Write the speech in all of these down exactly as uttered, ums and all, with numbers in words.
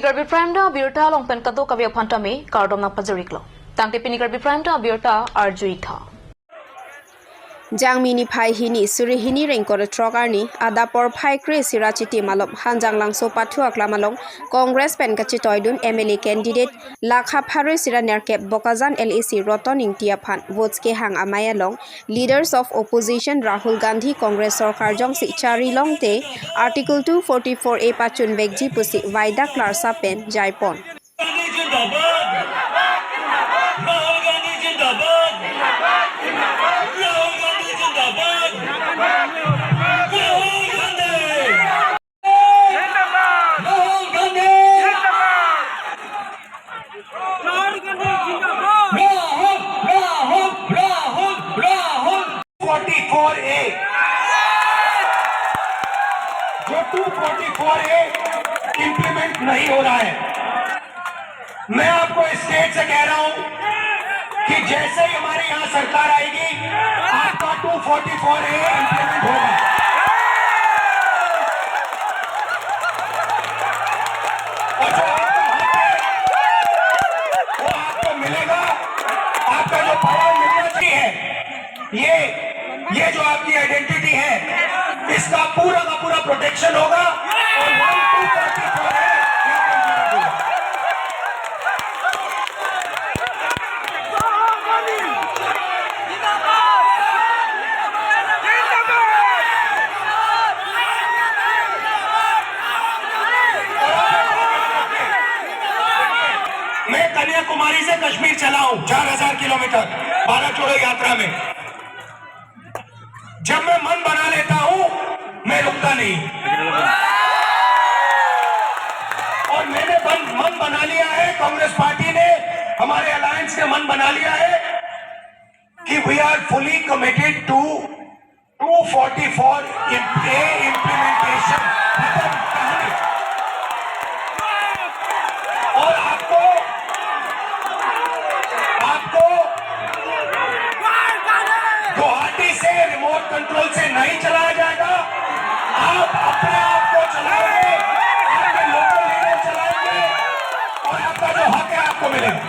Karbi Prime Time abirta along pen kadokave aphan tame kardom nangpajir-iklo. Tangte pini Karbi Prime Time abirta arju-ik tha. Jangmi niphai hini suri hini rengkor throk arni adap porphai kre-isi ra chitim alom Hanjanglangso pathu aklam along Congress pen kachitoidun M L A candidate lakha pharo-isi ra nerkep Bokajan L A C Roton Ingti aphan votes kehang amei along Leaders of Opposition Rahul Gandhi Congress sorkar jongsi chari longte Article two forty-four A pachunvekji pusi vaidak klarsa pen jaipon. Gandhi जिंदाबाद। राहुल गांधी जिंदाबाद। राहुल गांधी जिंदाबाद। राहुल गांधी। राहुल गांधी। राहुल गांधी जिंदाबाद। राहुल, राहुल, राहुल, Rahul. Forty four ए, जो to forty four ए इम्प्लीमेंट नहीं हो रहा है, मैं आपको इस स्टेज से कह रहा हूं कि जैसे ही हमारे यहां सरकार आएगी, आपका टू फोर्टी फोर ए इम्प्लीमेंट होगा। और जो आपका हक है, वो आपको मिलेगा। आपका जो पावर मिलना चाहिए, ये, ये जो आपकी आइडेंटिटी है, इसका पूरा का पूरा प्रोटेक्शन होगा। और वन टू फोर्टी फोर है, ये कंटिन्यू होगा। मैं कन्याकुमारी से कश्मीर चला हूं, चार हजार किलोमीटर, भारत जोड़ो यात्रा में। जब मैं मन बना लेता हूं, मैं रुकता नहीं। और मैंने बन-, मन बना लिया है, कांग्रेस पार्टी ने, हमारे अलायंस ने मन बना लिया है कि we are fully committed to two forty four इम-, ए इम्प्लीमेंटेशन। खत्म कहानी। और आपको, आपको गुवाहाटी से रिमोट कंट्रोल से नहीं चलाया जाएगा। आप अपने आप को चलाएंगे, आपके लोकल लीडर चलाएंगे और आपका जो हक है आपको मिलेगा।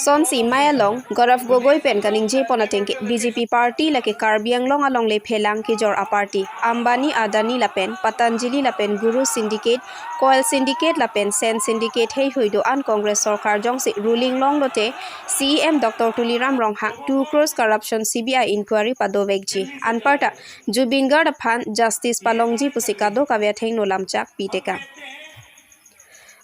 Sonsi amei along Gaurav Gogoi pen kaningjepon atengke B J P party lake Karbi Anglong along le phelang kejor a-party, Ambani, Adani lapen Patanjali lapen Guru Syndicate, Coal Syndicate lapen Sand Syndicate heihui do-an Congress sorkar jongsi ruling longlote C E M Doctor Tuliram Ronghang two crores corruption C B I inquiry padovekji. Anparta Zubeen Garg aphan justice palongji pusi kadokave athengno lamchak pitekang.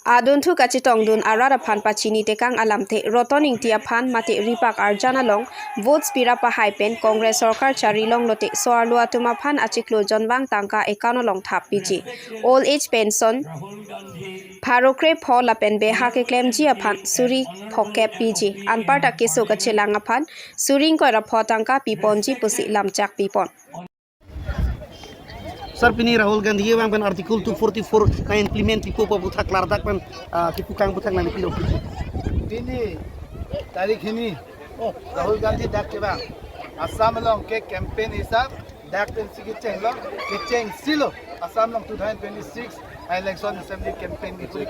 Adunthu kachetongdun arat aphan pachinitekang alamthe Roton Ingti aphan mate ripak arjan along votes pira pahai pen Congress sorkar chari longlote so-arlo atum aphan achiklo jonvang tangka account along thap piji. Old age pension pharo krepho lapen beha keklemji aphan suri phokep piji. Anparta keso kachelang aphan suri ingkoi ra pho tangka piponji pusi lamchak pipon. Sir, pini Rahul Gandhi abang pen Article two forty-four na implement pipo pu aputhak klardak pen, ah, kipu kang aputhak nangpilo. Pini tarik hini, oh, Rahul Gandhi dak kevang Assam along ke campaign hisap dak pensi kechenglo, kechengsi lo Assam along two thousand twenty-six election assembly campaign kekuri.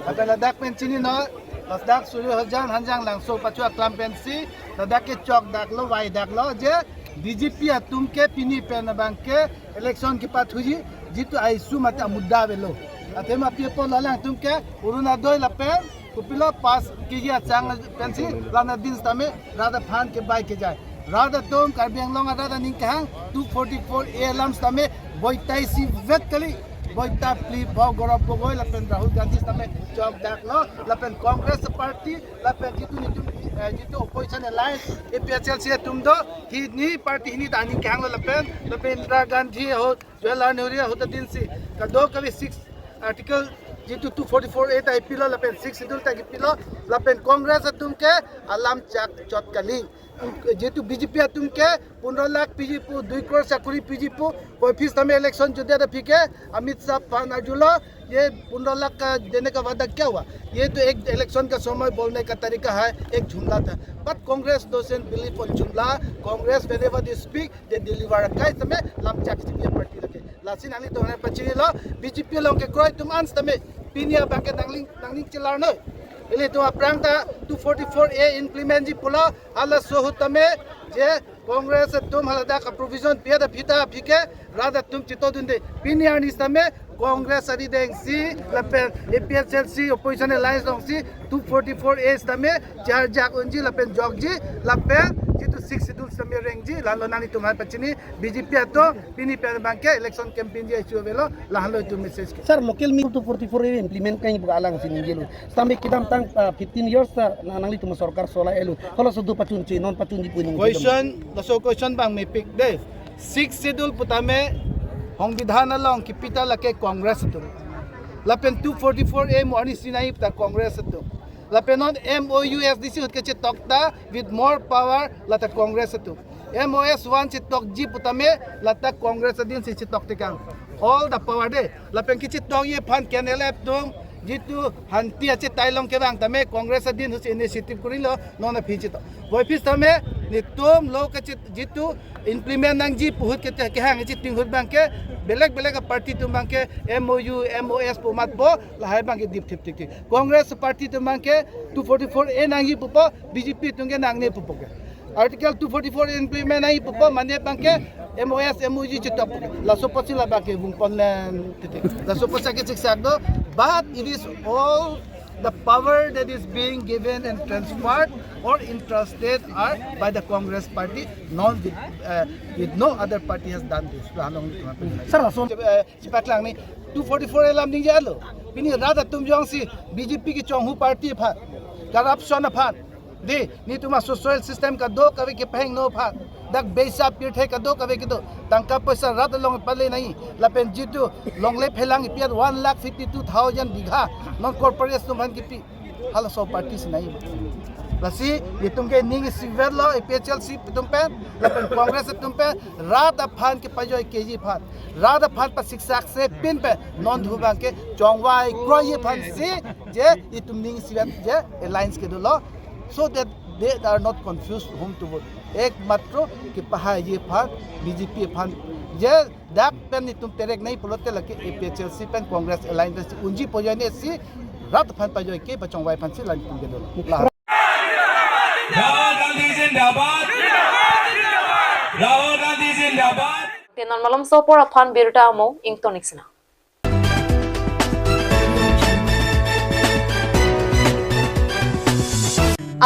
Lapen ladak pen chininon, ladak Suri Hojan Hanjanglangso pathu aklam pensi ladak kechokdaklo, vaidaklo je B J P atum ke pini pen abang ke election kepathuji, jitu a-issue mate amudda avelo. Athema pipo lalang atum ke Orunodoi lapen kopilo pass keji achang pensi la nadin sitame rat aphan kevai kejai. Rat atum, Karbi Anglong arat aning kehang two forty-four A alam sitame boita isivet kali. Boita pli bo Gaurav Gogoi lapen Rahul Gandhi sitame chokdaklo, lapen Congress party lapen jitu nelitum, eh, jitu opposition alliance A P H L C atum do, hini party hini ta aning kehanglo lapen, lapen Indira Gandhi ahut, Jawaharlal Nehru ahut adinsi kadokave six article jitu two forty-four A ta kipilo lapen six schedule ta kipilo, lapen Congress atum ke alam chak chot kali. Jitu B J P atum ke pondro lakh piji pu, dui crore sakori piji pu, office tame election jodi ada aphi ke, Amit Shah aphan arjulo, ये पंद्रह लाख का देने का वादा क्या हुआ? ये तो एक इलेक्शन का समय बोलने का तरीका है, एक जुमला था। But Congress doesn't believe on jumla. Congress, whenever they speak, they deliver. Guys, tame lamchak G P M party lake. Lasi nanglitum aphan pachinilo, B J P along kekroi atum an sitame pini abang ke nangning nangning chelar noi. Ilitum aphrang ta two forty-four A implement ji pulo, halaso ahut tame je Congress atum haladak a provision pi ada phita phike rat atum chitodunde. Pini arni sitame Congress arideng si lapen A P H L C opposition alliance along si two forty-four A sitame charjak unji lapen jokji lapen jitu Sixth Schedule sitame rengji, lalo nanglitum aphan pachini B J P atum pini pen abang ke election campaign ji achu avelo, lahelo itum message ke. Sir, local mi two forty-four A implement kai buka alang si ningjelo. Sitame kedamtang, ah, fifteen years ta na nanglitum sorkar sola elo. Halaso ahut pachunche, non pachunji pu ning. Question, laso question abang mepik de. Sixth Schedule putame Songbidhan along kipita lake Congress atum. Lapen two forty-four A mo arni sinai ta Congress atum. Lapen non M O U S D C ahut kechetok ta with more power lata Congress atum. M O S one chetokji putame lata Congress adin si chetok tekang. All the power de. Lapen kechetokji aphan K N L F atum jitu hanti achetai along kevang tame Congress adin ahut si initiative kurilo, non aphi chetok. Puvoiphit tame netum lo kachet jitu implement nangji pu ahut ke kehang chiting ahut abang ke belek belek a party atum abang ke M O U, M O S pu matpo, lahai abang ke dipthip tik tik. Congress party atum abang ke two forty-four A nangji pupo, B J P atum ke nangne pupo ke. Article two forty-four implement nangji pupo, mane abang ke M O S, M O U chetok puke. Laso apotsi labang ke vungpon len titik. Laso apotsi ke siksak do, but it is all the power that is being given and transferred or entrusted are by the Congress party, not with, uh, with no other party has done this. Lahalong ni teman. Sir, laso, eh, chepaklangji two forty-four A alam ningjelo. Pini rat atum jongsi B J P kechonghu party aphan, corruption aphan, de, netum a social system kadokave kepahingno aphan, dak beisa pirthe kadokave kedo, tangka poisa rat along pale nai, lapen jitu longle phelang ipiat one lakh fifty-two thousand bigha non corporate atum aphan kipi, halaso party si nai. Lasi itum ke ning isivet lo, A P H L C atum pen, lapen Congress atum pen, rat aphan kepajoi keji aphan, rat aphan pasiksak se pin pen, non thu abang ke chongvai kroiji aphan si, je itum ning isivet je alliance kedo lo, so that they are not confused whom to vote. Ekmatro kepahaiji aphan, B J P aphan, je dak pen netum terek nai pulote lake A P H L C pen Congress alliance unji pojoi ne si rat aphan pajoi ke pachongvai aphan si line tum kedo. Rahul Gandhi zindabad. Rahul Gandhi zindabad. Te non malomso apor aphan birta amo ingtonik sina.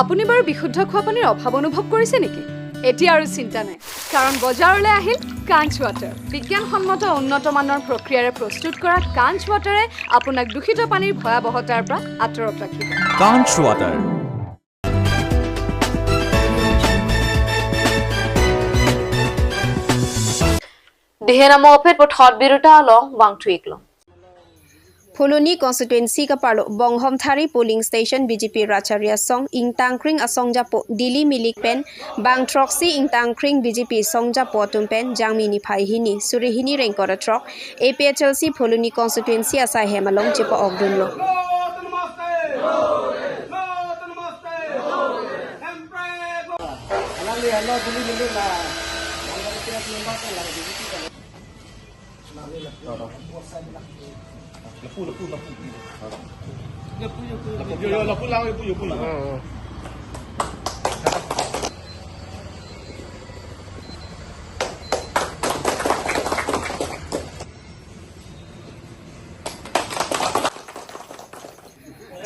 আপুনি বাৰু বিশুদ্ধ খোৱা পানীৰ অভাৱ অনুভৱ কৰিছে নেকি? এতিয়া আৰু চিন্তা নাই, কাৰণ বজাৰলৈ আহিল কাঞ্চ ৱাটাৰ। বিজ্ঞানসন্মত উন্নত মানৰ প্ৰক্ৰিয়াৰে প্ৰস্তুত কৰা কাঞ্চ ৱাটাৰে আপোনাক দূষিত পানীৰ ভয়াৱহতাৰ পৰা আঁতৰত ৰাখিব। Kanch Water। Dihen amo aphi puthot birta along vangthu-ik lo. Phuloni constituency kaparlo Bonghomthari polling station B J P Racharya Song ingtangkring asongjapo Dili Milik pen bang throksi ingtangkring B J P songjapo atum pen Jangmi niphai hini suri hini rengkor athrok A P H L C Phuloni constituency asai hem along chepa-okdunlo.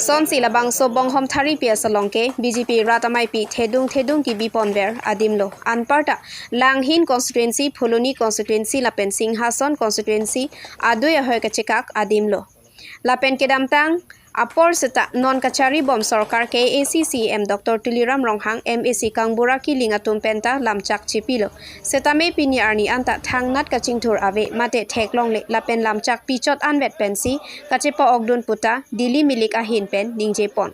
Sonsi labangso Bonghomthari P S along ke B J P rat ameipi thedung thedung kebi ponver adimlo. Anparta Langhin constituency, Phuloni constituency lapen Singhason constituency adui ahoi kachekak adimlo. Lapen kedamtang apor seta non kachari bom sorkar K A A C C E M Doctor Tuliram Ronghang, M A C Kangbura Killing atum penta lamchak chepilo. Setame pini arni anta thangnat kachingthur ave mate theklongle lapen lamchak pichot anvet pensi kachepa-okdun puta Dili Milik ahin pen ningjepon.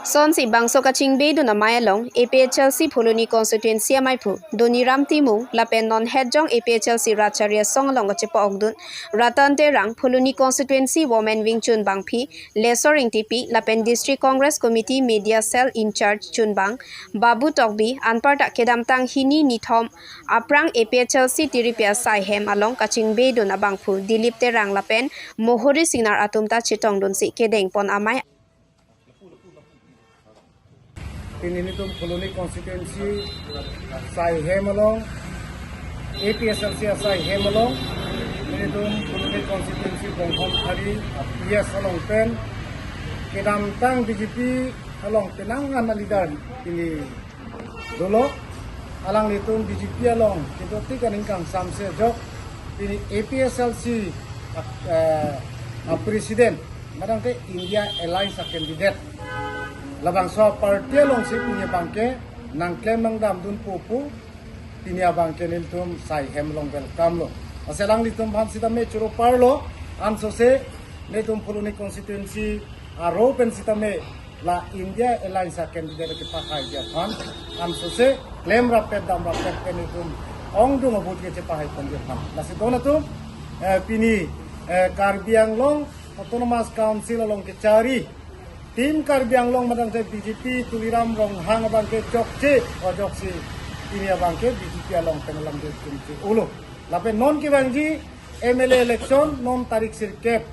Sonsi bangso kachingbedun amei along A P H L C Phuloni constituency ameiphu Doniram Timung lapen non hetjong A P H L C rat chari asong along kachepa-okdun Ratan Terang, Phuloni constituency women wing chunbangpi Lesor Ingtipi lapen District Congress Committee Media Cell in-charge chunbang Babu Tokbi, anparta kedamtang hini nithom aphrang A P H L C tiripi asai hem along kachingbedun abangphu Dilip Terang lapen Mohori Singnar atum ta chetongdunsi kedengpon amei. Pini nelitum Phuloni constituency asai hem along, A P H L C asai hem along, nelitum Phuloni constituency Bonghom Thari P S along pen kedamtang B J P along penang ana leader pini dolo, alanglitum B J P along kedo tik aning kangsamse ajok pini A P H L C a, eh, a president, madang ke India Alliance a candidate, labangso party alongsi pini abangke nangklem nangdamdunpo pu, pini abangke nelitum asai hem along welcome lo. Lasi alanglitum aphan sitame choro parlo, ansose nelitum Phuloni constituency aro pen sitame la India Alliance a candidate kepahai aphan, ansose klem rapet dam rapet pen nelitum ongdung a-vote kechepahai pon aphan. Lasi don atum, eh, pini, eh, Karbi Anglong Autonomous Council along kechari Team Karbi Anglong madang ke B J P Tuliram Ronghang abangke chokche, ojoksi pini abangke B J P along pen alam de chunche ulo. Lapen non kevangji M L A election non tarik sirkep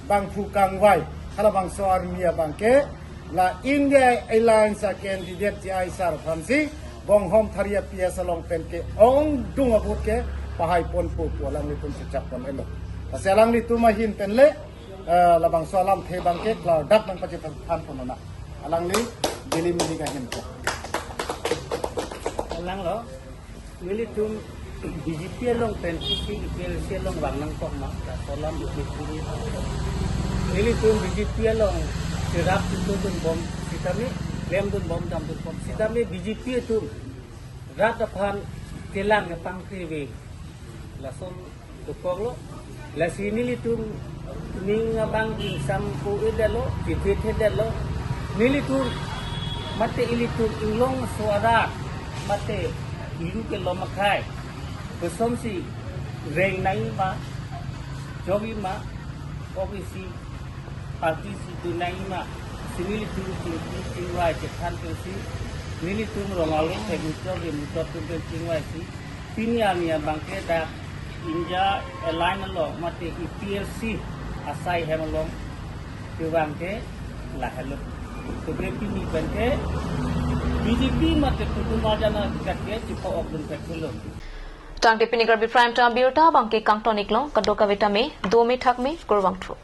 bangphu kangvai, halabangso arni abangke la India Alliance a candidate J I Sar aphansi Bonghom Thari a P S along pen ke ongdung a-vote kepahai ponpo pu alanglitum si chap pon elo. Lasi alanglitum ahin pen le, eh, labangso alamthe abangke klardak nangpachethan pon nang. Alangli Delhi mili kahin po. Alanglo, nelitum B J P along pen isi A P H L C along vang nangkok ma, la kolam ipi kuri. Nelitum B J P along cherap itu dunbom sitame, klemdunbom damdunbom sitame B J P atum rat aphan kelang kepangkri ave. Lason dokoklo. Lasi nelitum ning abang ingsam ko-edetlo, chithethedetlo. Nelitum mate ilitum inglongso arat, mate ilu kelom akhei, kosonsi reng nangji ma, jokji ma, kok isi party si dun nangji ma, si nelitum chingki chingvai chethan pensi, nelitum rong alo thek muchot, re muchot atum pen chingvaisi, pini arni abangke dak India Alliance along mate A P H L C asai hem along kevang ke lahelo. Tobe pini pen ke B J P mate Kutum Maharajan ajaga ke chepa-okdun peklo. Tangte pini Karbi Prime Time abirta abangke kangton-iklo, kadokave tame dome thakme, kurvangthu.